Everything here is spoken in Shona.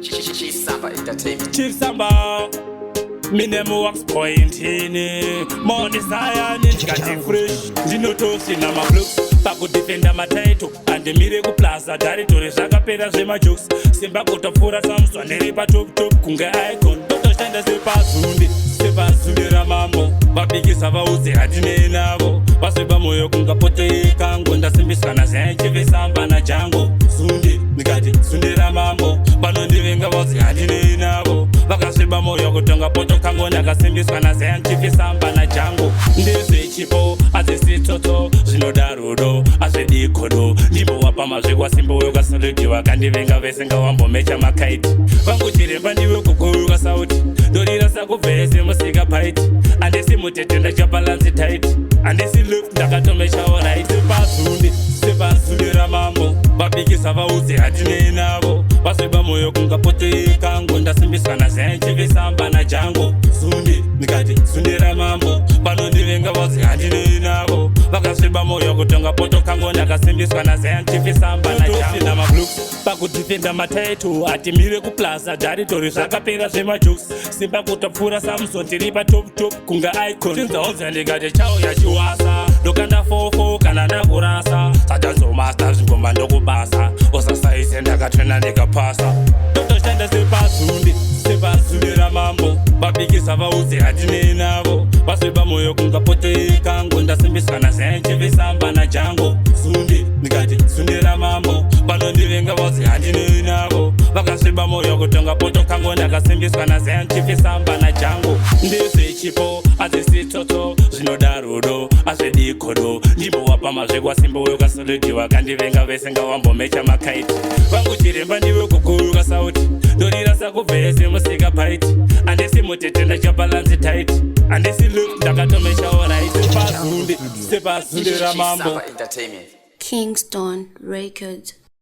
Chisamba Entertainment. Chief Samba mine muwax pointini mondisayani ndikati fresh ndinotosina mablocks pakudefenda matitle handimire kuplaza dharitori zvakapera zvemajokes simba kutopfuura Samson ndiri patop top kunge icon totoshanda sepazunde sepazunde ramambo vapikisa vaudze hatinei navo vasviba mwoyo kungapote kango ndasimbiswa naZion naJango zunde ndikati zunde ramambo vanondivenga vaudze hatinei navo vakasviba mwoyo kutonga poto kango ndakasimbiswa naZion Samba naJango ndezvechipo hadzisi tsotso zvinoda rudo hazvidi godo ndimbowapa mazvikwa simbo wekasolidi vakandivenga vese ngawambomecha makaiti vangu chiremba ndiwe kuguruka sauti ndorira sakubvese musika paiti handisi mutete ndachabalansi tight handisi left ndakatomechawo right sepazunde sepazunde ramambo vapikisa vaudze hatinei navo vasviba mwoyo kungapote kango ndasimbiswa naZion Samba naJango zunde ndikati zunde ramambo vanondivenga vaudze hatinei navo vakasviba mwoyo kutonga poto kango ndakasimbiswa naZion Samba naJango mablocks pakudefenda matitle hatimire kuplaza dharitori zvakapera zvemajokes simba kutopfuura Samson tiri patop top kunge icon tinzaudza ndikati chauya chiwasa ndokanda fofo kana ndakurasa satanzomasta zvingoma ndokubasa usasaise ndakatrena ndikapasa totoshanda sepazunde sepazunde ramambo vapikisa vaudze hatinei navo vasviba mwoyo kungapote kango ndasimbiswa naZion Samba naJango zunde ndikati zunde ramambo vanondivenga vaudze hatinei navo vakasviba mwoyo kutonga poto kango ndakasimbiswa naZion Samba naJango ndezvechipo hadzisi tsotso zvinoda rudo hazvidi godo ndimbowapa mazvikwa simbo wekasolidi vakandivenga vese ngawambomecha makaiti vangu chiremba ndiwe kuguruka sauti ndorira sakubvese musika paiti handisi mutete ndachabalansi tight handisi left ndakatomeshawo right sepazunde sepazunde ramambo Chisamba Entertainment. Kingston Records.